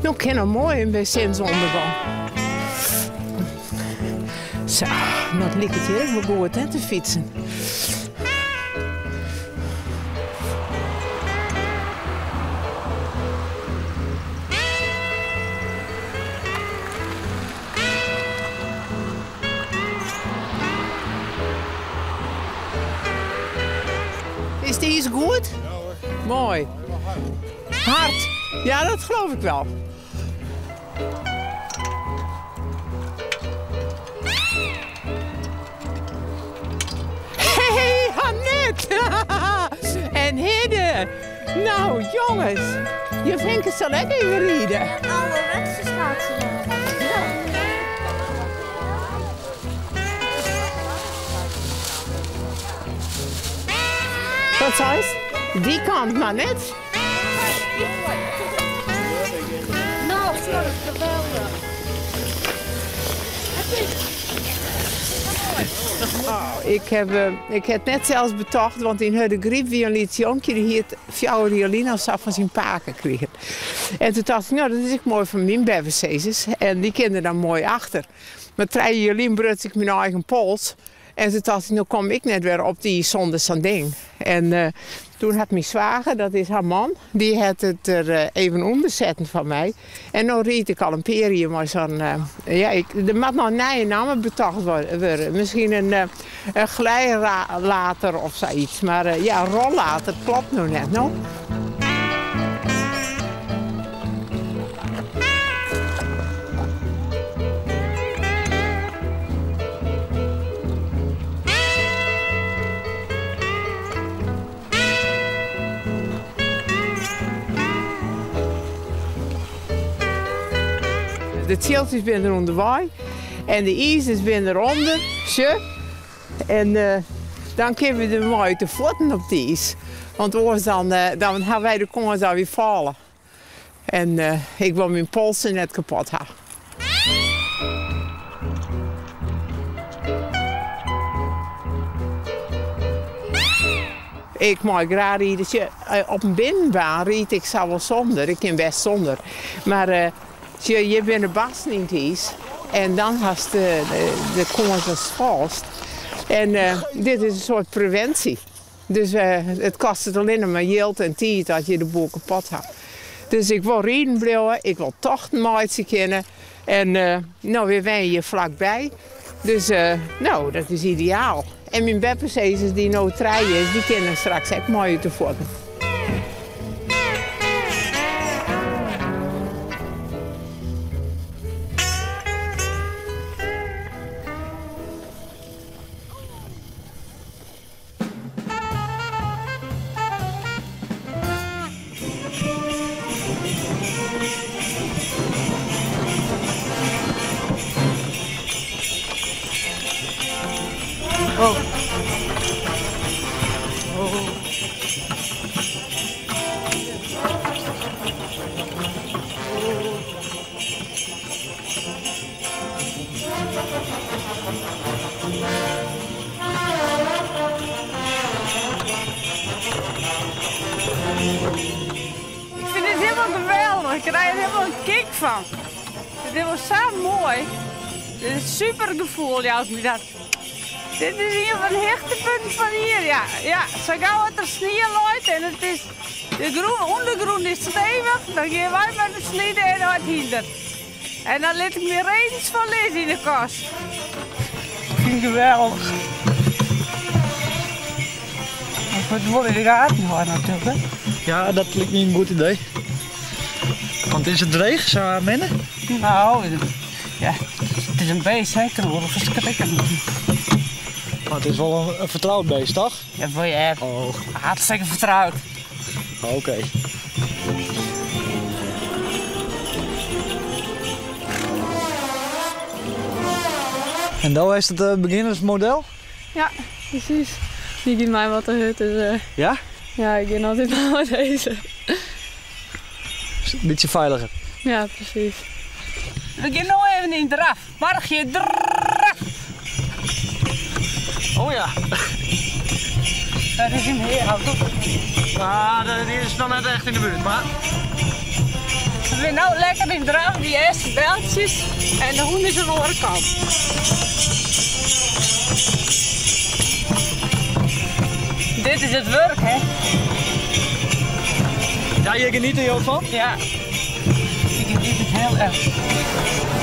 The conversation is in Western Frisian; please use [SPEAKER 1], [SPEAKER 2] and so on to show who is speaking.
[SPEAKER 1] No kin noch moai by sinneûndergong. Sa, dat liket hjir ek wol goed hè, te fytsen. Is it iis goed?
[SPEAKER 2] Ja hoor.
[SPEAKER 1] Moai. Hard. Ja, dat geloof ik wel. Hey, Annette! En Hidde! Nou, jongens, je vinken zal ek even riden.
[SPEAKER 3] Ouderwetse schaatsen.
[SPEAKER 1] Wat seist? Dy kant mar net.
[SPEAKER 3] Nou, geweldig.
[SPEAKER 1] Oh, ik heb, ik ha it net sels betocht, want yn Hurdegaryp wie in lyts jonkje, dy hie it 4 jier lyn al sa fan syn pake krigen. En toen tocht ik, no, dat is ek moai foar myn beppesizzers. En dy kinne der dan moai achter. Mar 3 jier lyn bruts ik myn eigen pols. En toen tocht ik, no kom ik net wer op it iis sûnder sa'n ding. En toen hat myn swager, dat is har man, dy hat it der even ûnder setten foar my. En no riid ik al in pear jier mei sa'n, ja, ik, der moat noch in nije namme betocht wurde. Miskien in glijlater of sayts. Mar ja, rollator klopt no net, no. De tsjiltsjes binne der ûnderwei en de izers binne derûnder. Sjoch. En dan kinne we der mei út de fuotten op it iis. Want oars dan, dan ha wy de kâns dat wy falle. En ik wol myn polsen net kapot ha. Ik mei graach ride. Sjoch, op in binnenbaan riid ik sa wol sûnder. Ik kin bêst sûnder. Mar sjoch, hjir binne barsten yn it iis en dan hast de kâns datst falst. En dit is in soart previnsje. Dus it kostet allinne mar jild en tiid as je de boel kapot ha. Dus ik wol riden bliuwe, ik wol tochten meitsje kinne. En no, wy wenje hjir flakby. Dus no, dat is ideaal. En myn beppesizzers dy't no 3 is, dy kinne straks ek mei út de fuotten.
[SPEAKER 4] Oh.
[SPEAKER 5] Ik fyn it hielendal geweldich. Ik krij der hielendal in kick fan. Dit is sa moai. Dit is in super gefoel, jout my dat. Dit is ien fan de hichtepunten fan it jier. Ja, ja. Sa gau as der snie leit en it is, de grûn, ûndergrûn is stevich, dan gean wy mei de slide en it hynder. En dan lit ik myn redens foar lizze yn de kast.
[SPEAKER 4] Ik fyn it geweldich. Ik moat it wol yn de gaten hâlde natuerlik. Hè?
[SPEAKER 6] Ja, dat liket my in goed idee. Want is it dreech, sa minne?
[SPEAKER 4] No, ja, it is in beest, hè. Ik kin wol ferskrikken.
[SPEAKER 6] Mar it is wol in fertroud beest, toch?
[SPEAKER 4] Ja, wol je
[SPEAKER 6] Oh.
[SPEAKER 4] Hartstikke fertroud.
[SPEAKER 6] Oké. En do hast it begjinnersmodel?
[SPEAKER 7] Ja, presys. Dy giet my wat te hurd, dus
[SPEAKER 6] Ja?
[SPEAKER 7] ja, ik gean altyd mei dizze.
[SPEAKER 6] Is in bytsje feiliger.
[SPEAKER 7] Ja, presys.
[SPEAKER 5] We gean no even yn draf. Margje, draf!
[SPEAKER 6] Oh ja.
[SPEAKER 4] Dat is in heer, toch?
[SPEAKER 6] Ah, die is noch net echt yn de buert, mar.
[SPEAKER 5] We binne no lekker yn draf, dy earste beltsjes en de hûn is oan de oare kant. Dit is it wurk, hè?
[SPEAKER 6] Ja, hjir geniete jo fan?
[SPEAKER 5] Ja, ik geniet it hiel erch.